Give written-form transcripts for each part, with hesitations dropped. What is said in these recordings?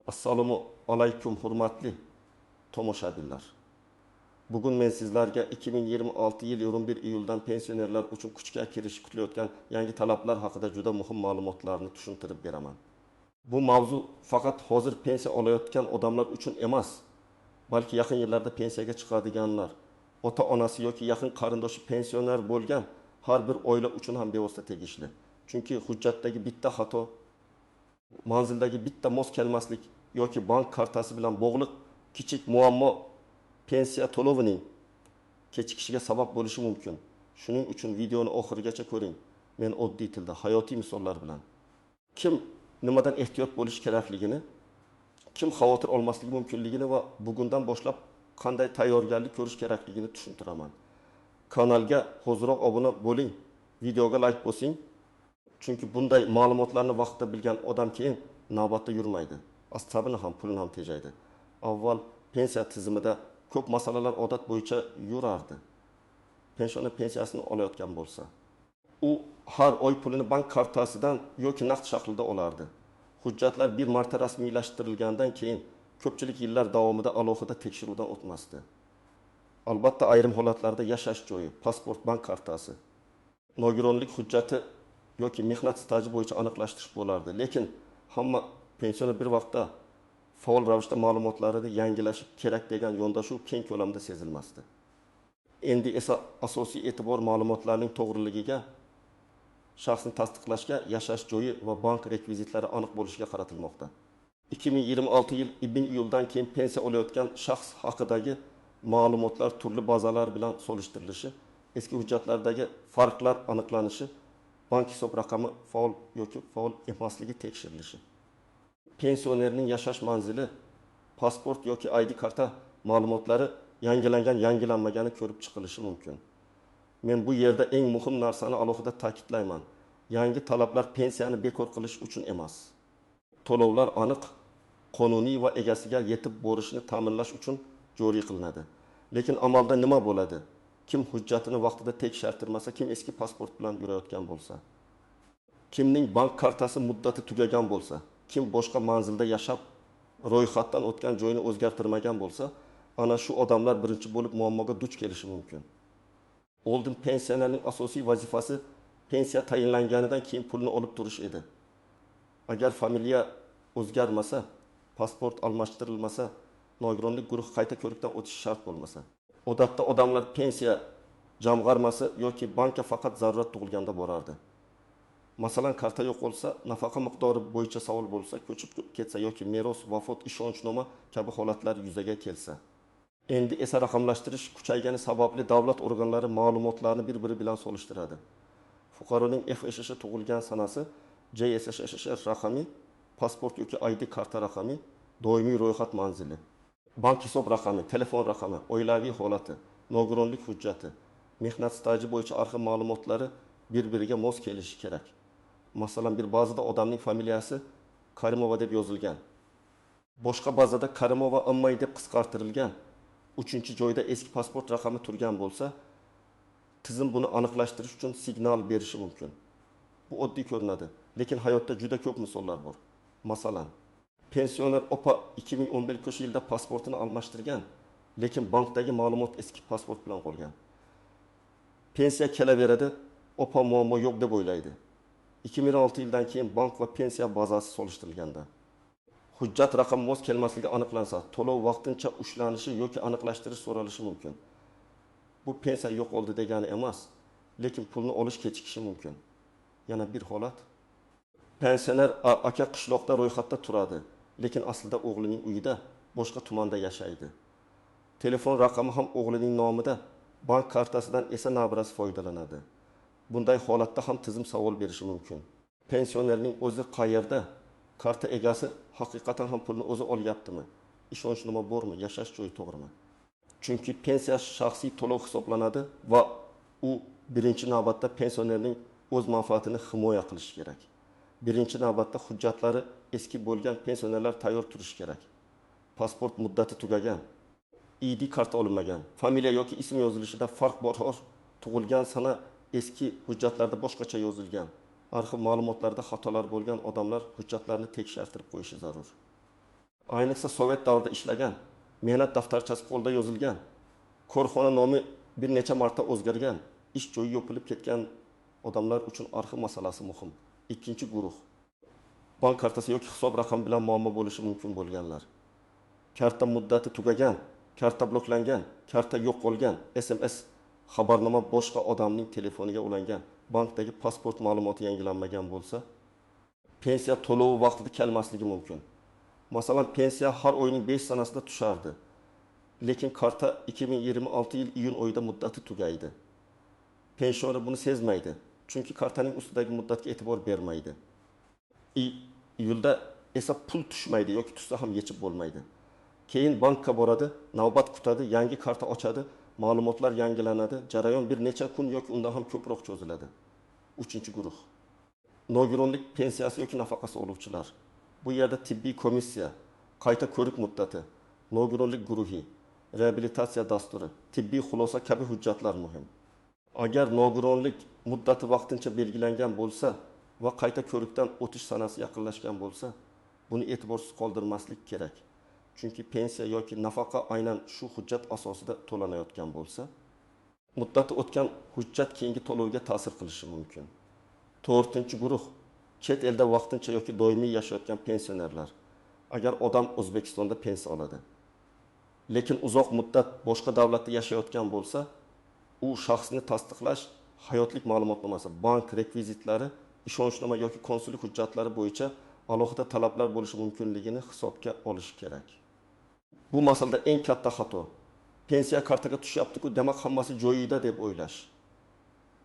Assalomu alaykum hurmatli tomoshabinlar. Bugun men sizlarga 2026 yil 21 iyuldan pensionerlar uchun kuchga kirishi kutilayotgan yangi talablar haqida juda muhim ma'lumotlarni tushuntirib beraman. Bu mavzu faqat hozir pensiya olayotgan odamlar uchun emas, balki yaqin yillarda pensiyaga chiqadiganlar, ota-onasi yoki yaqin qarindoshi pensioner bo'lgan har bir oila uchun ham bevosita tegishli. Chunki hujjatdagi bitta xato, manzildagi bitta mos kelmaslik yoki bank kartasi bilan bog'liq kichik muammo pensiya to'lovining kechikishiga sabab bo'lishi mumkin. Shuning uchun videoni oxirigacha ko'ring. Men oddiy tilda, hayotiy misollar bilan kim nimadan ehtiyot bo'lish kerakligini, kim xavotir olmasligi mumkinligini va bugundan boshlab qanday tayyorgarlik ko'rish kerakligini tushuntiraman. Kanalga hoziroq obuna bo'ling, videoga like bosing. Chunki bunday ma'lumotlarni vaqtida bilgan odam keyin navbatda yurmaydi. Asabini ham, pulini ham tejaydi. Avval pensiya tizimida ko'p masalalar odat bo'yicha yurardi. Pensioner pensiyasini olayotgan bo'lsa, u har oy pulini bank kartasidan yoki naqd shaklida olardi. Hujjatlar bir marta rasmiylashtirilgandan keyin ko'pchilik yillar davomida alohida tekshiruvdan o'tmasdi. Albatta ayrim holatlarda yashash joyi, pasport, bank kartasi, nogironlik hujjati yoki mehnat staji bo'yicha aniqlashtirish bo'lardi. Lekin hamma pensioner bir vaqtda faol ravishda ma'lumotlarini yangilashi kerak degan yondashuv keng ko'lamda sezilmasdi. Endi esa asosiy e'tibor ma'lumotlarning to'g'riligiga, shaxsni tasdiqlashga, yashash joyi va bank rekvizitlari aniq bo'lishiga qaratilmoqda. 2026 yil 1 iyuldan keyin pensiya olayotgan shaxs haqidagi ma'lumotlar turli bazalar bilan solishtirilishi, eski hujjatlardagi farqlar aniqlanishi, bank hisob raqami faol yoki faol emasligi tekshirilishi. Pensionerning yashash manzili, pasport yoki ID karta ma'lumotlari yangilangan, yangilanmagani ko'rib chiqilishi mumkin. Men bu yerda eng muhim narsani alohida ta'kidlayman. Yangi talablar pensiyani bekor qilish uchun emas. To'lovlar aniq, qonuniy va egasiga yetib borishini ta'minlash uchun joriy qilinadi. Lekin amalda nima bo'ladi? Kim hujjatini vaqtida tekshirtirmasa, kim eski pasport bilan yurayotgan bo'lsa, kimning bank kartasi muddati tugagan bo'lsa, kim boshqa manzilda yashab ro'yxatdan o'tgan joyini o'zgartirmagan bo'lsa, ana shu odamlar birinchi bo'lib muammoga duch kelishi mumkin. Oldin pensionerning asosiy vazifasi pensiya tayinlanganidan keyin pulni olib turish edi. Agar familiya o'zgarmasa, pasport almashtirilmasa, nogironlik guruhi qayta ko'rikdan o'tishi shart bo'lmasa, odatda odamlar pensiya jamg'armasi yoki bankka faqat zarurat tug'ilganda borardi. Masalan, karta yo'q bo'lsa, nafaqa miqdori bo'yicha savol bo'lsa, ko'chib ketsa yoki meros, vafot, ishonchnoma kabi holatlar yuzaga kelsa. Endi esa raqamlashtirish kuchaygani sababli davlat organlari ma'lumotlarni bir-biri bilan solishtiradi. Fuqaroning FSSH tug'ilgan sanasi, JSSH raqami, pasport yoki ID karta raqami, doimiy ro'yxat manzili, bank hisob raqami, telefon raqami, oilaviy holati, nogironlik hujjati, mehnat staji bo'yicha arxiv ma'lumotlari bir-biriga mos kelishi kerak. Masalan, bir bazada odamning familiyasi Karimova deb yozilgan. Boshqa bazada Karimova Ammay deb qisqartirilgan. Uchinchi joyda eski pasport raqami turgan bo'lsa, tizim buni aniqlashtirish uchun signal berishi mumkin. Bu oddiy ko'rinadi, lekin hayotda juda ko'p misollar bor. Masalan, pensioner opa 2015 yilda pasportini almashtirgan, lekin bankdagi ma'lumot eski pasport bilan qolgan. Pensiya kelaveradi, opa muammo yo'q deb o'ylaydi. 2006 yildan keyin bank va pensiya bazasi solishtirilganda hujjat raqami mos kelmasligi aniqlansa, to'lov vaqtincha ushlanishi yoki aniqlashtirish so'ralishi mumkin. Bu pensiya yo'qoldi degani emas, lekin pulni olish kechikishi mumkin. Yana bir holat. Pensioner aka qishloqda ro'yxatda turadi, lekin aslida o'g'lining uyida, boshqa tumanda yashaydi. Telefon raqami ham o'g'lining nomida, bank kartasidan esa nabirasi foydalanadi. Bunday holatda ham tizim savol berishi mumkin. Pensionerning o'zi qayerda? Karta egasi haqiqatan ham pulni o'zi olyaptimi? Ishonchnoma bormi? Yashash joyi to'g'rimi? Chunki pensiya shaxsiy to'lov hisoblanadi va u birinchi navbatda pensionerning o'z manfaatini himoya qilishi kerak. Birinchi navbatda hujjatlari eski bo'lgan pensionerlar tayyor turishi kerak. Pasport muddati tugagan, ID karta olinmagan, familiya yoki ism yozilishida farq bor, tug'ilgan sana eski hujjatlarda boshqacha yozilgan, arxiv ma'lumotlarida xatolar bo'lgan odamlar hujjatlarni tekshirtirib qo'yishi zarur. Ayniqsa sovet davrida ishlagan, mehnat daftarchasi qo'lda yozilgan, korxona nomi bir necha marta o'zgargan, ish joyi yopilib ketgan odamlar uchun arxiv masalasi muhim. Ikkinchi guruh bank kartasi yoki hisob raqami bilan muammo bo'lishi mumkin bo'lganlar. Karta muddati tugagan, karta bloklangan, karta yo'qolgan, SMS xabarnoma boshqa odamning telefoniga ulangan, bankdagi pasport ma'lumoti yangilanmagan bo'lsa, pensiya to'lovi vaqtida kelmasligi mumkin. Masalan, pensiya har oyning 5 sanasida tushardi. Lekin karta 2026 yil iyun oyida muddati tugaydi. Pensioner buni sezmaydi, chunki kartaning ustidagi muddatga e'tibor bermaydi. Iyulda esa pul tushmaydi yoki tushsa ham yechib bo'lmaydi. Keyin bankka boradi, navbat kutadi, yangi karta ochadi, ma'lumotlar yangilanadi, jarayon bir necha kun yoki undan ham ko'proq cho'ziladi. Uchinchi guruh nogironlik pensiyasi yoki nafaqasi oluvchilar. Bu yerda tibbiy komissiya, qayta ko'rik muddati, nogironlik guruhi, reabilitatsiya dasturi, tibbiy xulosa kabi hujjatlar muhim. Agar nogironlik muddati vaqtincha belgilangan bo'lsa va qayta ko'rikdan o'tish sanasi yaqinlashgan bo'lsa, buni e'tiborsiz qoldirmaslik kerak. Chunki pensiya yoki nafaqa aynan shu hujjat asosida to'lanayotgan bo'lsa, muddati o'tgan hujjat keyingi to'lovga ta'sir qilishi mumkin. To'rtinchi guruh chet elda vaqtincha yoki doimiy yashayotgan pensionerlar. Agar odam O'zbekistonda pensiya oladi, lekin uzoq muddat boshqa davlatda yashayotgan bo'lsa, u shaxsni tasdiqlash hayotlik ma'lumotnomasi, bank rekvizitlari, ishonchnoma yoki konsullik hujjatlari bo'yicha alohida talablar bo'lishi mumkinligini hisobga olish kerak. Bu masalada eng katta xato pensiya kartaga tushyapti-ku, demak hammasi joyida deb o'ylash.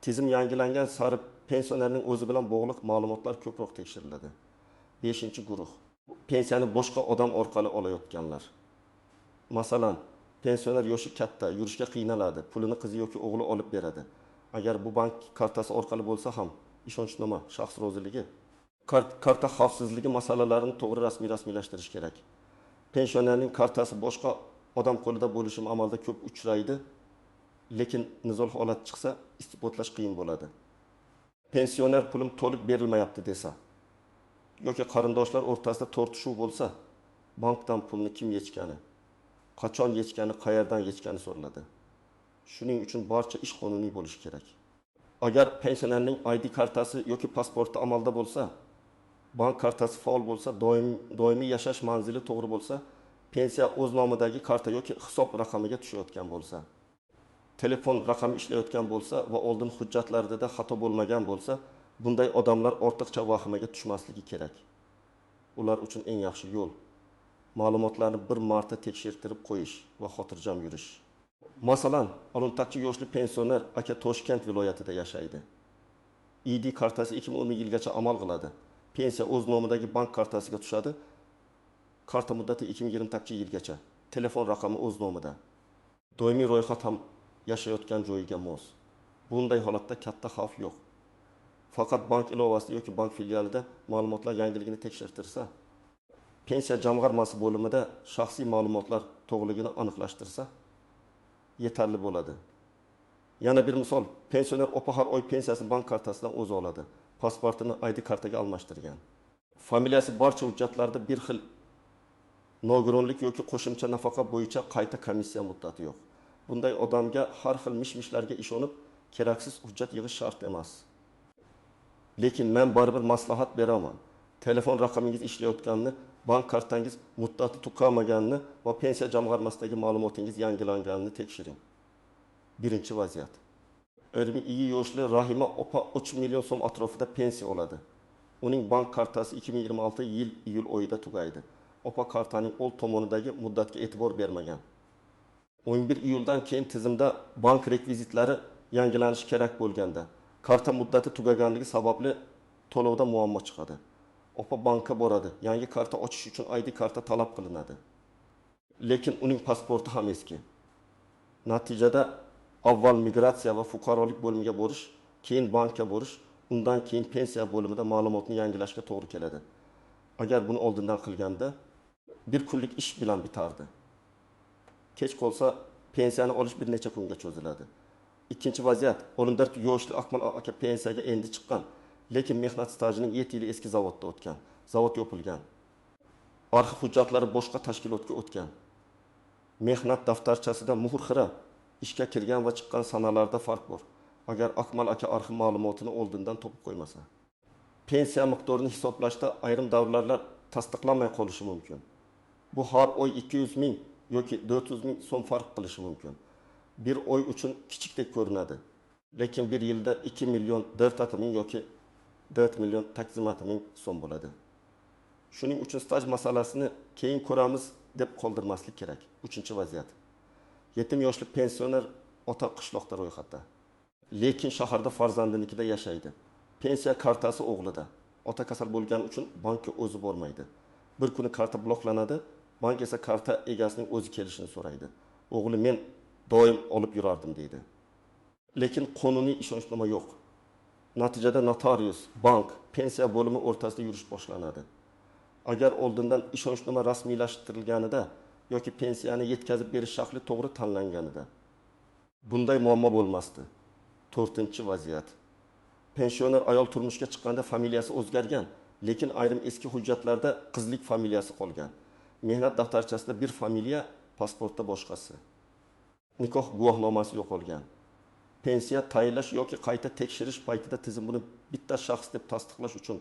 Tizim yangilangan sari pensionerning o'zi bilan bog'liq ma'lumotlar ko'proq tekshiriladi. Beshinchi guruh pensiyani boshqa odam orqali olayotganlar. Masalan, pensioner yoshi katta, yurishga qiynaladi, pulini qizi yoki o'g'li olib beradi. Agar bu bank kartasi orqali bo'lsa ham ishonchnoma, shaxs roziligi, karta xavfsizligi masalalarini to'g'ri rasmiylashtirish kerak. Pensionerning kartasi boshqa odam qo'lida bo'lishi amalda ko'p uchraydi, lekin nizol holat chiqsa isbotlash qiyin bo'ladi. Pensioner pulim to'liq berilmayapti desa yoki qarindoshlar o'rtasida tortishuv bo'lsa, bankdan pulni kim yechgani, qachon yechgani, qayerdan yechgani so'raladi. Shuning uchun barcha ish qonuniy bo'lishi kerak. Agar pensionerning ID kartasi yoki pasporti amalda bo'lsa, bank kartasi faol bo'lsa, doimiy yashash manzili to'g'ri bo'lsa, pensiya o'z nomidagi karta yoki hisob raqamiga tushayotgan bo'lsa, telefon raqami ishlayotgan bo'lsa va oldin hujjatlarida xato bo'lmagan bo'lsa, bunday odamlar ortiqcha vahimaga tushmasligi kerak. Ular uchun eng yaxshi yo'l ma'lumotlarni bir marta tekshirtirib qo'yish va xotirjam yurish. Masalan, 18 yoshli pensioner aka Toshkent viloyatida yashaydi. ID kartasi 2010 yilgacha amal qiladi. Pensiya o'z nomidagi bank kartasiga tushadi. Karta muddati 2020 yilgacha. Telefon raqami o'z nomida. Doimiy ro'yxat ham yashayotgan joyiga mos. Bunday holatda katta xavf yo'q. Faqat bank ilovasida yoki bank filialida ma'lumotlar yangiligini tekshirtirsa, pensiya jamg'armasi bo'limida shaxsiy ma'lumotlar to'g'riligini aniqlashtirsa yetarli bo'ladi. Yana bir misol, pensioner opa har oy pensiyasini bank kartasidan o'zi oladi. Pasportini ID kartaga almashtirgan. Familiyasi barcha hujjatlarda bir xil. Nogironlik yoki qo'shimcha nafaqa bo'yicha qayta komissiya muddati yo'q. Bunday odamga har xil mish-mishlarga ishonib, keraksiz hujjat yig'ish shart emas. Lekin men baribir maslahat beraman. Telefon raqamingiz ishlayotganini, bank kartangiz muddati tugamaganini va pensiya jamg'armasidagi ma'lumotingiz yangilanganini tekshiring. Birinchi vaziyat. 22 yoshli Rahima opa 3 million so'm atrofida pensiya oladi. Uning bank kartasi 2026 yil iyul oyida tugaydi. Opa kartaning old tomonidagi muddatga e'tibor bermagan. 11 iyuldan keyin tizimda bank rekvizitlari yangilanishi kerak bo'lganda, karta muddati tugaganligi sababli to'lovda muammo chiqadi. Opa bankka boradi, yangi karta ochish uchun ID karta talab qilinadi. Lekin uning pasporti ham eski. Natijada avval migratsiya va fuqarolik bo'limiga borish, keyin bankka borish, undan keyin pensiya bo'limida ma'lumotni yangilashga to'g'ri keladi. Agar buni oldindan qilganda bir kunlik ish bilan bitardi. Kech qolsa pensiyani olish bir necha kunga cho'ziladi. Ikkinchi vaziyat, 14 yoshli Akmal aka pensiyaga endi chiqqan, lekin mehnat stajining 7 yili eski zavodda o'tgan. Zavod yopilgan. Arxiv hujjatlari boshqa tashkilotga o'tgan. Mehnat daftarchasida muhr xira, ishga kirgan va chiqqan sanalarda farq bor. Agar Akmal aka arxiv ma'lumotini oldindan topib qo'ymasa, pensiya miqdorini hisoblashda ayrim davrlar tasdiqlanmay qolishi mumkin. Bu har oy 200 ming yoki 400 ming so'm farq qilishi mumkin. Bir oy uchun kichikdek ko'rinadi. Lekin bir yilda 2 million 400 ming yoki 4 million 800 ming so'm bo'ladi. Shuning uchun staj masalasini keyin ko'ramiz deb qoldirmaslik kerak. Uchinchi vaziyat. Yetim yoshli pensioner ota qishloqda ro'yxatda. Lekin shaharda farzandinikida yashaydi. Pensiya kartasi o'g'lida. Ota kasal bo'lgani uchun bankka o'zi bormaydi. Bir kuni karta bloklanadi, bank esa karta egasining o'zi kelishini so'raydi. O'g'li men doim olib yurardim deydi. Lekin qonuniy ishonchnoma yo'q. Natijada notarius, bank, pensiya bo'limi o'rtasida yurish boshlanadi. Agar oldindan ishonchnoma rasmiylashtirilganida yoki pensiyani yetkazib berish shakli to'g'ri tanlanganida bunday muammo bo'lmasdi. To'rtinchi vaziyat. Pensioner ayol turmushga chiqqanda familiyasi o'zgargan, lekin ayrim eski hujjatlarda qizlik familiyasi qolgan. Mehnat daftarchasida bir familiya, pasportda boshqasi. Nikoh guvohnomasi yo'qolgan. Pensiya tayinlash yoki qayta tekshirish paytida tizim buni bitta shaxs deb tasdiqlash uchun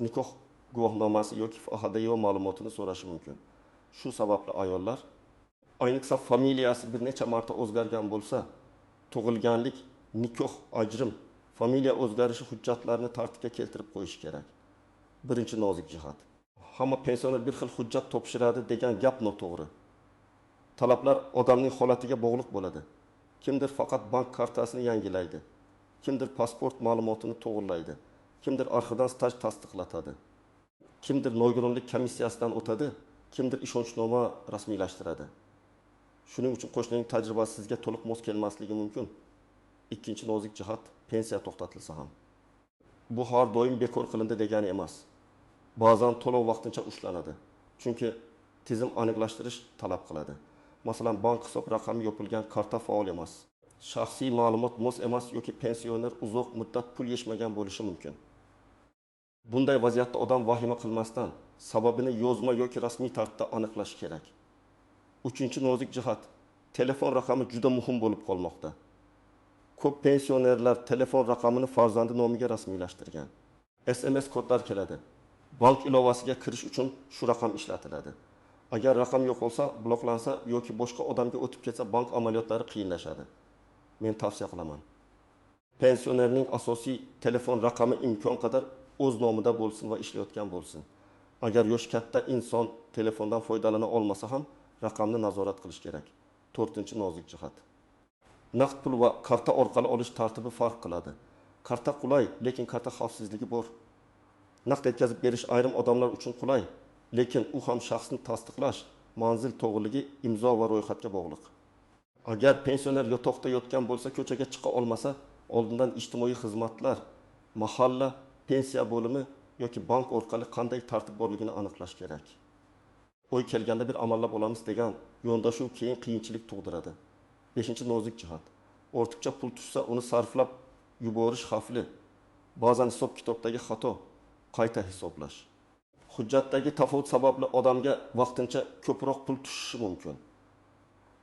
nikoh guvohnomasi yoki FHDYO ma'lumotini so'rashi mumkin. Shu sababli ayollar, ayniqsa familiyasi bir necha marta o'zgargan bo'lsa, tug'ilganlik, nikoh, ajrim, familiya o'zgarishi hujjatlarini tartibga keltirib qo'yish kerak. Birinchi nozik jihat. Hamma pensioner bir xil hujjat topshiradi degan gap noto'g'ri. Talablar odamning holatiga bog'liq bo'ladi. Kimdir faqat bank kartasini yangilaydi, kimdir pasport ma'lumotini to'g'rilaydi, kimdir arxivdan staj tasdiqlatadi, kimdir nogironlik komissiyasidan o'tadi, kimdir ishonchnoma rasmiylashtiradi. Shuning uchun qo'shnining tajribasi sizga to'liq mos kelmasligi mumkin. Ikkinchi nozik jihat, pensiya to'xtatilsa ham. Bu har doim bekor qilindi degani emas. Ba'zan to'lov vaqtincha ushlanadi. Chunki tizim aniqlashtirish talab qiladi. Masalan, bank hisob raqami yopilgan, karta faol emas. Shaxsiy ma'lumot mos emas yoki pensioner uzoq muddat pul yechmagan bo'lishi mumkin. Bunday vaziyatda odam vahima qilmasdan sababini yozma yoki rasmiy tartibda aniqlash kerak. Uchinchi nozik jihat, telefon raqami juda muhim bo'lib qolmoqda. Ko'p pensionerlar telefon raqamini farzandi nomiga rasmiylashtirgan. SMS kodlar keladi. Bank ilovasiga kirish uchun shu raqam ishlatiladi. Agar raqam yo'qolsa, bloklansa yoki boshqa odamga o'tib ketsa, bank amaliyotlari qiyinlashadi. Men tavsiya qilaman. Pensionerning asosiy telefon raqami imkon qadar o'z nomida bo'lsin va ishlayotgan bo'lsin. Agar yosh katta inson telefondan foydalana olmasa ham raqamni nazorat qilish kerak. To'rtinchi nozik jihat. Naqd pul va karta orqali olish tartibi farq qiladi. Karta qulay, lekin karta xavfsizligi bor. Naqd yetkazib berish ayrim odamlar uchun qulay, lekin u ham shaxsni tasdiqlash, manzil to'g'riligi, imzo va ro'yxatga bog'liq. Agar pensioner yotoqda yotgan bo'lsa, ko'chaga chiqa olmasa, oldindan ijtimoiy xizmatlar, mahalla, pensiya bo'limi yoki bank orqali qanday tartib borligini aniqlash kerak. Oy kelganda bir amallab olamiz degan yondashuv keyin qiyinchilik tug'diradi. Beshinchi nozik jihat. Ortiqcha pul tushsa, uni sarflab yuborish xavfli. Ba'zan hisob-kitobdagi xato, qayta hisoblash. Hujjatdagi tafovut sababli odamga vaqtincha ko'proq pul tushishi mumkin.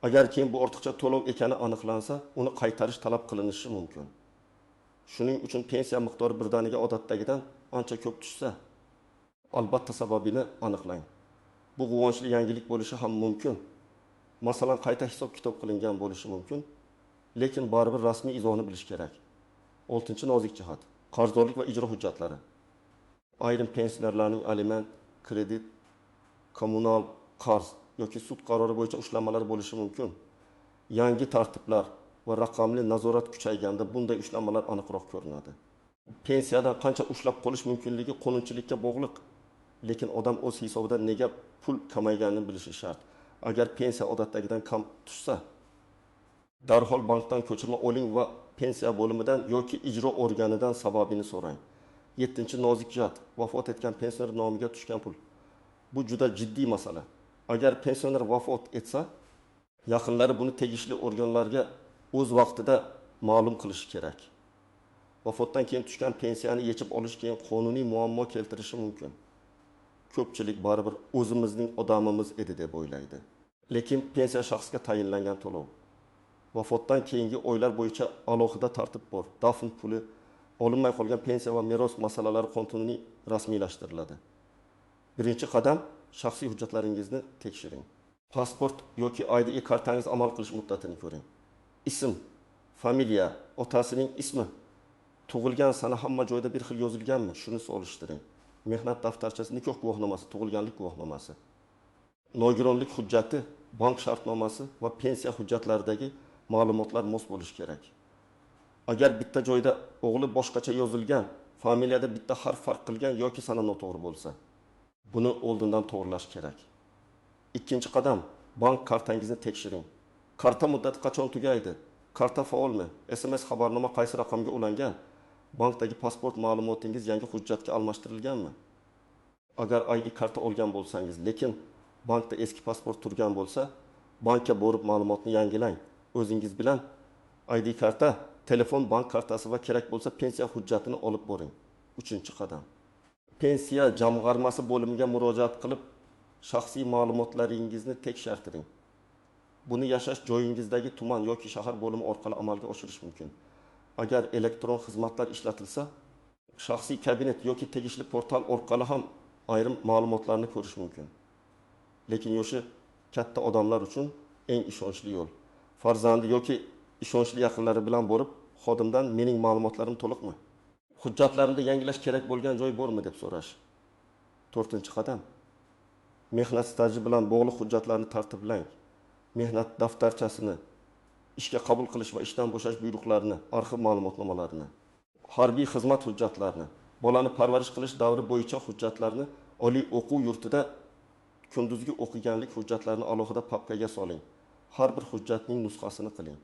Agar keyin bu ortiqcha to'lov ekani aniqlansa, uni qaytarish talab qilinishi mumkin. Shuning uchun pensiya miqdori birdaniga odatdagidan ancha ko'p tushsa, albatta sababini aniqlang. Bu quvonchli yangilik bo'lishi ham mumkin. Masalan, qayta hisob-kitob qilingan bo'lishi mumkin, lekin baribir rasmiy izohni bilish kerak. Oltinchi nozik jihat, qarzdorlik va ijro hujjatlari. Ayrim pensionerlarning aliment, kredit, kommunal qarz yoki sud qarori bo'yicha ushlamalar bo'lishi mumkin. Yangi tartiblar va raqamli nazorat kuchayganda bunday ushlamalar aniqroq ko'rinadi. Pensiyadan qancha ushlab qolish mumkinligi qonunchilikka bog'liq, lekin odam o'z hisobidan nega pul kamayganini bilishi shart. Agar pensiya odatdagidan kam tushsa, darhol bankdan ko'chirma oling va pensiya bo'limidan yoki ijro organidan sababini so'rang. Yettinchi nozik jihat, vafot etgan pensioner nomiga tushgan pul. Bu juda jiddiy masala. Agar pensioner vafot etsa, yaqinlari buni tegishli organlarga o'z vaqtida ma'lum qilishi kerak. Vafotdan keyin tushgan pensiyani yechib olish keyin qonuniy muammo keltirishi mumkin. Ko'pchilik baribir o'zimizning odamimiz edi deb o'ylaydi. Lekin pensiya shaxsga tayinlangan to'lov. Vafotdan keyingi oylar bo'yicha alohida tartib bor. Dafn puli, olinmay qolgan pensiya va meros masalalari qonuniy rasmiylashtiriladi. Birinchi qadam, shaxsiy hujjatlaringizni tekshiring. Pasport yoki ID kartangiz amal qilish muddatini ko'ring. Ism, familiya, otasining ismi, tug'ilgan sana hamma joyda bir xil yozilganmi? Shuni solishtiring. Mehnat daftarchasi, nikoh guvohnomasi, tug'ilganlik guvohnomasi, nogironlik hujjati, bank shartnomasi va pensiya hujjatlaridagi ma'lumotlar mos bo'lishi kerak. Agar bitta joyda o'g'li boshqacha yozilgan, familiyada bitta harf farq qilgan yoki sana noto'g'ri bo'lsa, buni oldindan to'g'rilash kerak. Ikkinchi qadam, bank kartangizni tekshiring. Karta muddati qachon tugaydi? Karta faolmi? SMS xabarnoma qaysi raqamga ulangan? Bankdagi pasport ma'lumotingiz yangi hujjatga almashtirilganmi? Agar ID karta olgan bo'lsangiz, lekin bankda eski pasport turgan bo'lsa, bankka borib ma'lumotni yangilang. O'zingiz bilan ID karta, telefon, bank kartasi va kerak bo'lsa pensiya hujjatini olib boring. Uchinchi qadam. Pensiya jamg'armasi bo'limiga murojaat qilib, shaxsiy ma'lumotlaringizni tekshirtiring. Buni yashash joyingizdagi tuman yoki shahar bo'limi orqali amalga oshirish mumkin. Agar elektron xizmatlar ishlatilsa, shaxsiy kabinet yoki tegishli portal orqali ham ayrim ma'lumotlarni ko'rish mumkin. Lekin yoshi katta odamlar uchun eng ishonchli yo'l. Farzandi yoki ishonchli yaqinlari bilan borib, xodimdan mening ma'lumotlarim to'liqmi? Hujjatlarimni yangilash kerak bo'lgan joy bormi deb so'rash. To'rtinchi qadam. Mehnat staji bilan bog'liq hujjatlarni tartiblang. Mehnat daftarchasini, ishga qabul qilish va ishdan bo'shash buyruqlarini, arxiv ma'lumotnomalarini, harbiy xizmat hujjatlarini, bolani parvarish qilish davri bo'yicha hujjatlarni, oliy o'quv yurtida kunduzgi o'qiganlik hujjatlarini alohida papkaga soling. Har bir hujjatning nusxasini qiling.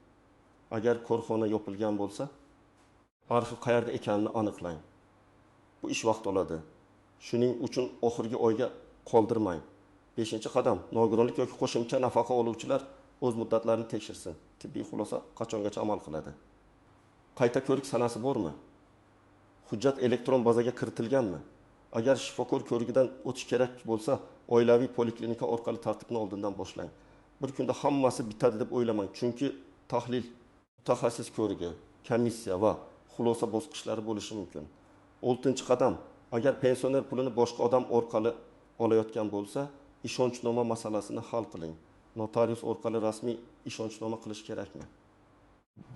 Agar korxona yopilgan bo'lsa, arxiv qayerda ekanini aniqlang. Bu ish vaqt oladi. Shuning uchun oxirgi oyga qoldirmang. Beshinchi qadam, nogironlik yoki qo'shimcha nafaqa oluvchilar o'z muddatlarini tekshirsin. Tibbiy xulosa qachongacha amal qiladi? Qayta ko'rik sanasi bormi? Hujjat elektron bazaga kiritilganmi? Agar shifokor ko'rigidan o'tish kerak bo'lsa, oilaviy poliklinika orqali tartibni oldindan boshlang. Bir kunda hammasi bitadi deb o'ylamang, chunki tahlil, mutaxassis ko'rigi, komissiya va xulosa bosqichlari bo'lishi mumkin. Oltinchi qadam, agar pensioner pulini boshqa odam orqali olayotgan bo'lsa, ishonchnoma masalasini hal qiling. Notarius orqali rasmiy ishonchnoma qilish kerakmi?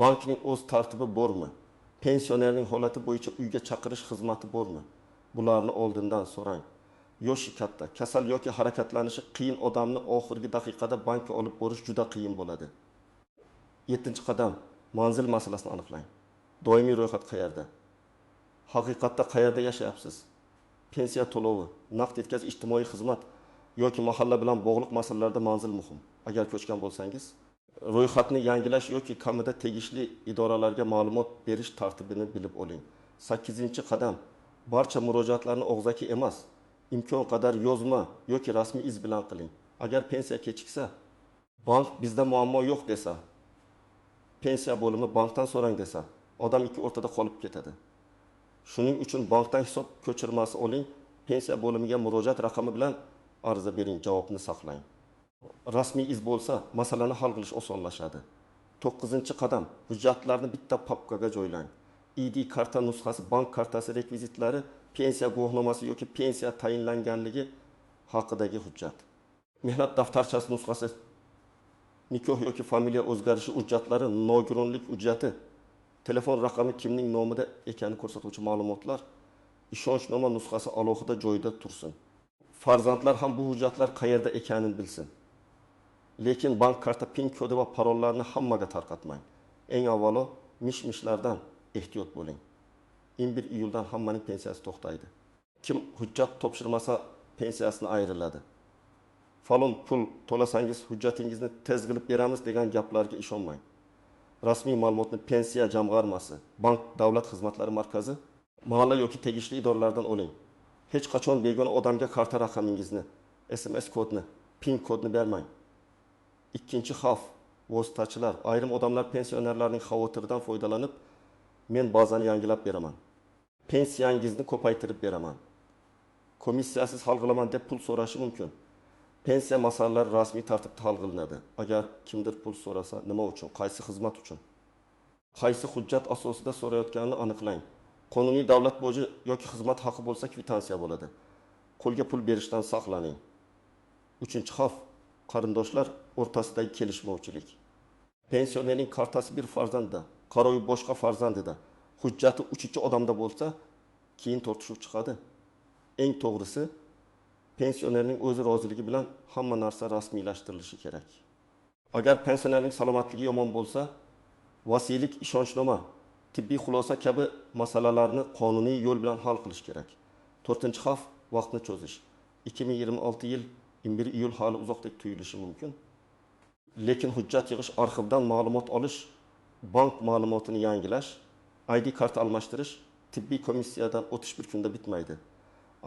Bankning o'z tartibi bormi? Pensionerning holati bo'yicha uyga chaqirish xizmati bormi? Bularni oldindan so'rang. Yoshi katta, kasal yoki harakatlanishi qiyin odamni oxirgi daqiqada bankka olib borish juda qiyin bo'ladi. Yettinchi qadam, manzil masalasini aniqlang. Doimiy ro'yxat qayerda? Haqiqatda qayerda yashayapsiz? Pensiya to'lovi, naqd yetkazish, ijtimoiy xizmat yoki mahalla bilan bog'liq masalalarda manzil muhim. Agar ko'chgan bo'lsangiz, ro'yxatni yangilash yoki kamida tegishli idoralarga ma'lumot berish tartibini bilib oling. 8-qadam, barcha murojaatlarni og'zaki emas, imkon qadar yozma yoki rasmiy iz bilan qiling. Agar pensiya kechiksa, bank bizda muammo yo'q desa, pensiya bo'limi bankdan so'rang desa, odam ikki o'rtada qolib ketadi. Shuning uchun bankdan hisob ko'chirmasi oling, pensiya bo'limiga murojaat raqami bilan ariza bering, javobni saqlang. Rasmiy iz bo'lsa, masalani hal qilish osonlashadi. 9-qadam, hujjatlarni bitta papkaga joylang. ID karta nusxasi, bank kartasi rekvizitlari, pensiya guvohnomasi yoki pensiya tayinlanganligi haqidagi hujjat. Mehnat daftarchasi nusxasi, nikoh yoki familiya o'zgarishi hujjatlari, nogironlik hujjati, telefon raqami kimning nomida ekani ko'rsatuvchi ma'lumotlar, ishonchnoma nusxasi alohida joyda tursin. Farzandlar ham bu hujjatlar qayerda ekanini bilsin. Lekin bank karta PIN kodi va parollarni hammaga tarqatmang. Eng avvalo mish-mishlardan ehtiyot bo'ling. 1 iyuldan hammaning pensiyasi to'xtaydi. Kim hujjat topshirmasa pensiyasini ayriladi. Falon pul to'lasangiz hujjatingizni tez qilib beramiz degan gaplarga ishonmang. Rasmiy ma'lumotni pensiya jamg'armasi, bank, davlat xizmatlari markazi, mahalla yoki tegishli idoralardan oling. Hech qachon begona odamga karta raqamingizni, SMS kodni, PIN kodni bermang. Ikkinchi xavf vositachilar. Ayrim odamlar pensionerlarning xavotiridan foydalanib, men bazani yangilab beraman, pensiyangizni ko'paytirib beraman Komissiyasiz hal qilaman deb pul so'rashi mumkin. Pensiya masalalari rasmiy tartibda hal qilinadi. Agar kimdir pul so'rasa, nima uchun, qaysi xizmat uchun, qaysi hujjat asosida so'rayotganini aniqlang. Qonuniy davlat boji yoki xizmat haqi bo'lsa, kvitansiya bo'ladi. Qo'lga pul berishdan saqlaning. Uchinchi xavf: qarindoshlar o'rtasidagi kelishmovchilik. Pensionerning kartasi bir farzandda, qarovi boshqa farzandida, hujjati uchinchi odamda bo'lsa, keyin tortishuv chiqadi. Eng to'g'risi, pensionerning o'zi roziligi bilan hamma narsa rasmiylashtirilishi kerak. Agar pensionerning salomatligi yomon bo'lsa, vasiylik, ishonchnoma, tibbiy xulosa kabi masalalarni qonuniy yo'l bilan hal qilish kerak. To'rtinchi xavf: vaqtni cho'zish. 2026 yil 1 iyul hali uzoqdek tuyulishi mumkin. Lekin hujjat yig'ish, arxivdan ma'lumot olish, bank ma'lumotini yangilash, ID karta almashtirish, tibbiy komissiyadan o'tish bir kunda bitmaydi.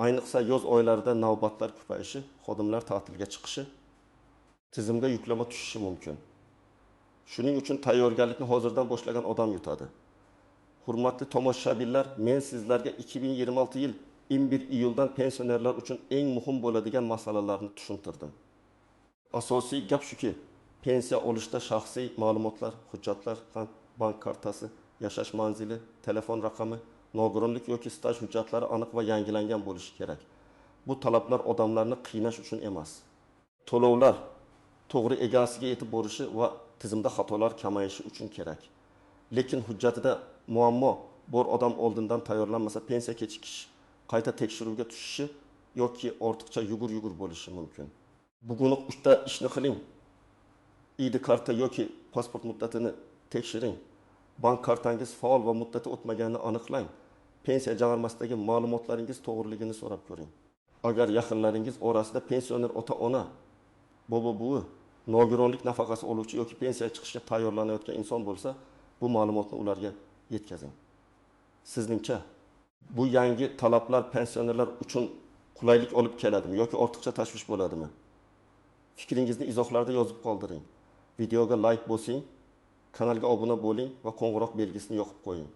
Ayniqsa yoz oylarida navbatlar ko'payishi, xodimlar ta'tilga chiqishi, tizimga yuklama tushishi mumkin. Shuning uchun tayyorgarlikni hozirdan boshlagan odam yutadi. Hurmatli tomoshabinlar, men sizlarga 2026 yil 1 iyuldan pensionerlar uchun eng muhim bo'ladigan masalalarni tushuntirdim. Asosiy gap shuki, pensiya olishda shaxsiy ma'lumotlar, hujjatlar, bank kartasi, yashash manzili, telefon raqami, nogironlik yoki staj hujjatlari aniq va yangilangan bo'lishi kerak. Bu talablar odamlarni qiynash uchun emas. To'lovlar to'g'ri egasiga yetib borishi va tizimda xatolar kamayishi uchun kerak. Lekin hujjatida muammo bor odam oldindan tayyorlanmasa, pensiya kechikishi, qayta tekshiruvga tushishi yoki ortiqcha yugur-yugur bo'lishi mumkin. Bugunoq 3 ta ishni qiling. ID karta yoki pasport muddatini tekshiring. Bank kartangiz faol va muddati o'tmaganini aniqlang. Pensiya jamg'armasidagi ma'lumotlaringiz to'g'riligini so'rab ko'ring. Agar yaqinlaringiz orasida pensioner ota-ona, bobo-buvi, nogironlik nafaqasi oluvchi yoki pensiyaga chiqishga tayyorlanayotgan inson bo'lsa, bu ma'lumotni ularga yetkazing. Sizningcha bu yangi talablar pensionerlar uchun qulaylik olib keladimi yoki ortiqcha tashvish bo'ladimi? Fikringizni izohlarda yozib qoldiring. Videoga like bosing, kanalga obuna bo'ling va qo'ng'iroq belgisini yoqib qo'ying.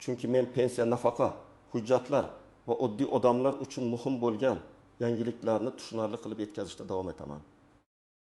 Chunki men pensiya, nafaqa, hujjatlar va oddiy odamlar uchun muhim bo'lgan yangiliklarni tushunarli qilib yetkazishda davom etaman.